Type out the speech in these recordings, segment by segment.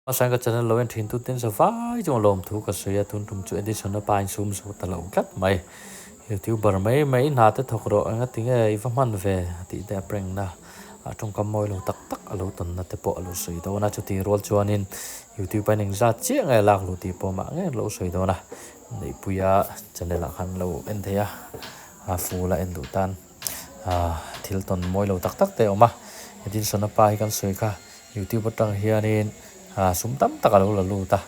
Hmasain ka channel lo en thin tu ten zavai chu lawmthu ka sawi a, tun tum chu Edison a pa in sum zo ta lo tlat mai. Youtuber mai mai hna te thawk rawh enga tinge i va hman ve tih te a prank na a tawngkam mawi lo tak tak a lo tawn na te pawh a lo sawi dawn a, chutih rual chuanin YouTube a in engzat chiah nge lak luh tih pawh mah ngei lo sawi dawn a, Neihpuia channel ah khan lo en thei a, a full a en duh tan thil tawn mawi lo tak tak te a awm a, Edison a pa hi kan sawi kha. Youtube atang hianin sum tam tak a lo la lut a,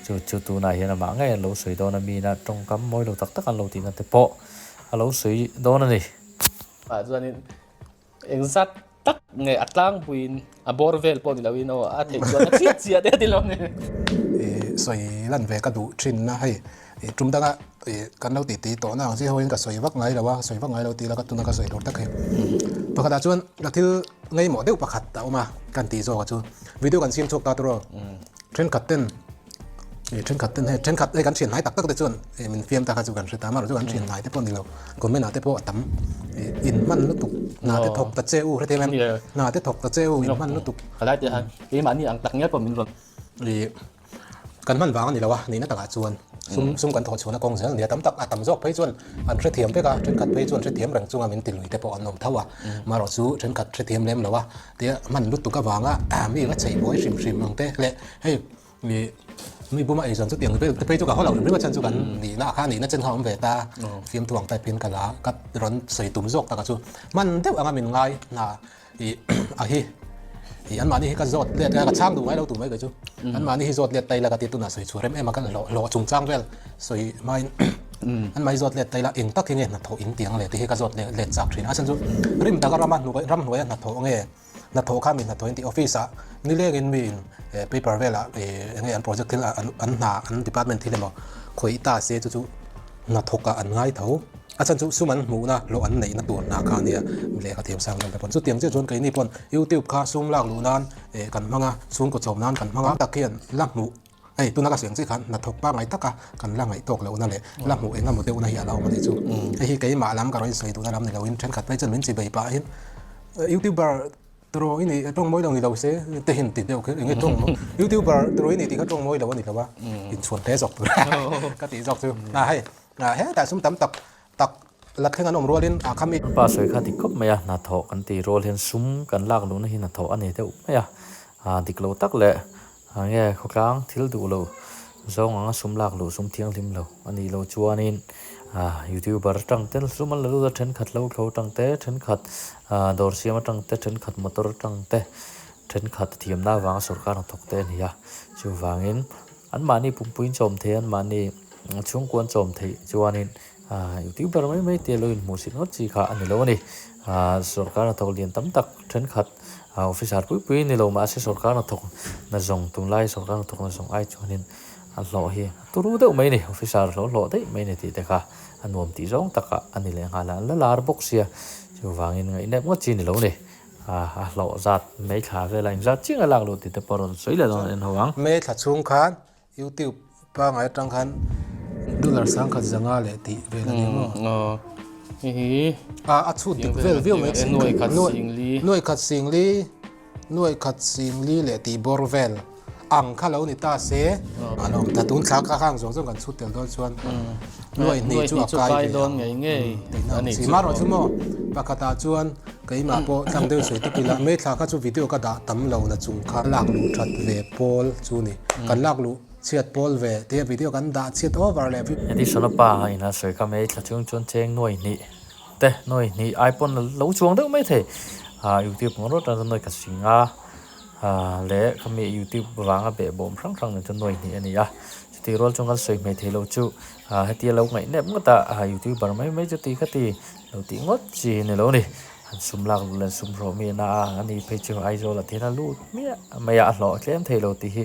chu chu tunah hian amah ngei an lo sawi dawn a, mina tawngkam mawi lo tak tak an lo tihna te pawh a lo sawi dawn a ni. Ah chuanin eng zat tak nge a tlangpuiin a bawr vel pawh ni loin aw a theih chuan a chiah chiah te a ti lo ni. Sawi lan ve ka duh thin na hei tum danga kan lo titi tawh na ang chi hoin ka sawi vak ngai lo a, sawi vak ngai lo tih la ka tuna ka sawi tur tak hi. Pakhatah chuan ka thil ngaimawh deuh pakhat a awm a kan tih zawk a chu video kan siam chhuak ta tawh thenkhat ten thenkhat ten hei thenkhat hei kan thian hnai tak tak te chuan min fiam ta kha chu kan hre ta amaherawh chu kan thian hnai te pawh ni lo comment ah te pawh a tam in hman lutuk hna te thawk ta che u hrethiam em hna te thawk ta che u in hman lutuk Ka lai te han keimahni ang tak ngial pawh min rawn Kan hman vang a ni lo a, nihna takah chuan sum sum kan thawh chhuahna kawng zel a ni a, tam tak a tam zawk phei chuan an hrethiam vek a, thenkhat phei chuan hrethiam reng chunga min tilui te pawh an awm tho a, marawh chu thenkhat hrethiam lem lo a, tia hman lutuk avanga mi va chei buai hrim hrim ang te leh hei mi buma eizawn chu tiang vel te phei chu ka haw lo hrim hrim a chhan chu kan nihna kha nihna chen kha awm ve ta, fiamthu ang type in ka la ka rawn sawi tum zawk takah chu hman deuh anga min ngai hna. I a hi i anmahni hi ka zawt let a ka chhang duh ngai lo tur mai kei chu anmahni hi zawt let tai la ka ti tunah sawi chhuah rem em a ka hlawh hlawh chungchang vel sawi hmain anmahni zawt let tai la eng tak hi nge hnathawh in tiang le tih hi ka zawt let let chak thin a chhan chu rim taka rama hnuai ram hnuaia hnathawh nge hnathawh kha mi hnathawh in tih office ah nilengin mi in paper velah eng nge an project thil an hna an department thil emaw khawih ta se chu chu hnathawk ah an ngai tho. A chhan chu sum an hmuhna hlawh an neihna tur hna kha a nia, lehkha thiam sang lam te pawn. Chutiang chiah chuan keini pawn YouTube kha sum lak luh nan kan hmang a, chhungkaw chawm nan kan hmang a. Tak hian la hmuh, hei tuna ka siam chiah khan hnathawk pangngai taka kan la ngaih tawk lohna leh la hmuh eng emaw deuhna hi a la awm a nih chu. Hei hi keimah lam ka rawn insawi duhna lam ni loin thenkhat phei chuan min chi bei pahin YouTuber Tawng i nih tawng mawi lo ni lo se te hian ti deuh kher enge tawng youtuber tawng i nih tih kha tawng mawi lo a ni lo a inchhuan hle zawk tur ka tih zawk chu a hei hetah sum tam tak tak la thleng an awm rualin a khami Pa sawi kha dik khawp mai a, hnathawh kan tih rual hian sum kan lak luhna hi hnathawh a ni deuh mai a, dik lo tak leh nge khawtlang thil duh lo zawng anga sum lak luh sum thianghlim lo a nih loh chuanin youtuber atang te sum an la lut a thenkhat lo thlo atang te thenkhat dawr siam atang te thenkhat motor atang te thenkhat thiamna avanga sorkar hnathawk te a ni a chuvangin anmahni pumpuiin chawm thei anmahni chhungkuan chawm theih chuanin youtuber mai mai te lo inhmuh sit ngawt chi kha a ni lo a ni sorkar hnathawk lian tam tak thenkhat officer pui pui ni lo mahse sorkar hnathawk na zawng tunlai sorkar hnathawk na zawng ai chuanin a hlawh hi a turu deuh mai a ni officer hlawh hlawh daih mai a ni tih te kha a nuam tih zawng takah a ni leh nghal a an la lar bawk sia chuvangin ngaihnep ngawt chi a ni lo a ni a hlawh zat mai thla velah engzat chiang a lak loh tih te pawh rawn sawi leh dawn a en ho ang. May thla chhung khan YouTube pangai atang khan dollar sangkhat zanga leh tih vel a ni maw? Aw hei hi A a chhut dik vel viau mai nuai khat singli nuai khat singli nuai khat singli leh tih bawr vel ang kha lo ni ta se a lo awm ta tun thla ka khang zawng zawng kan chhut tel dawn chuan nuai hnih chu a kai ve dawn ngei ngei a ni chu marawh chu maw pakhatah chuan keimah pawh tlang deuh sawi tak ila may thla kha chu video ka dah tam lo na chung kha lak luh that ve pawl chu ni kan lak luh chhiat pawl ve tia video kan dah chhiat over leh Edison a pa in a sawi kha may thla chung chuan cheng nuai hnih te nuai hnih ai pawn lo chuang deuh mai thei ah youtube ngawt rawt a nuai khat hring a leh khami youtube vanga behbawm hrang hrang nen chuan nuai hnih a ni a chutih rual chuan kan sawi hmeh theih loh chu hetia lo ngaih nep ngawt a youtuber mai mai chu ti kha ti lo tih ngawt chi a ni lo a ni an sum lak luh leh sum hlawh mi a na a ani phei chu Aizawl ah thian a lut hmiah mai a a hlawh tlem thei lo tih hi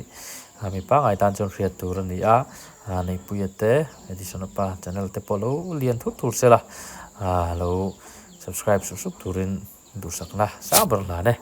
mi pangngai tan chuan hriat tur a ni a Neihpuia te Edison a pa channel te pawh lo lian thur thur se la lo subscribe sup sup turin duhsakna sang ber hlan e.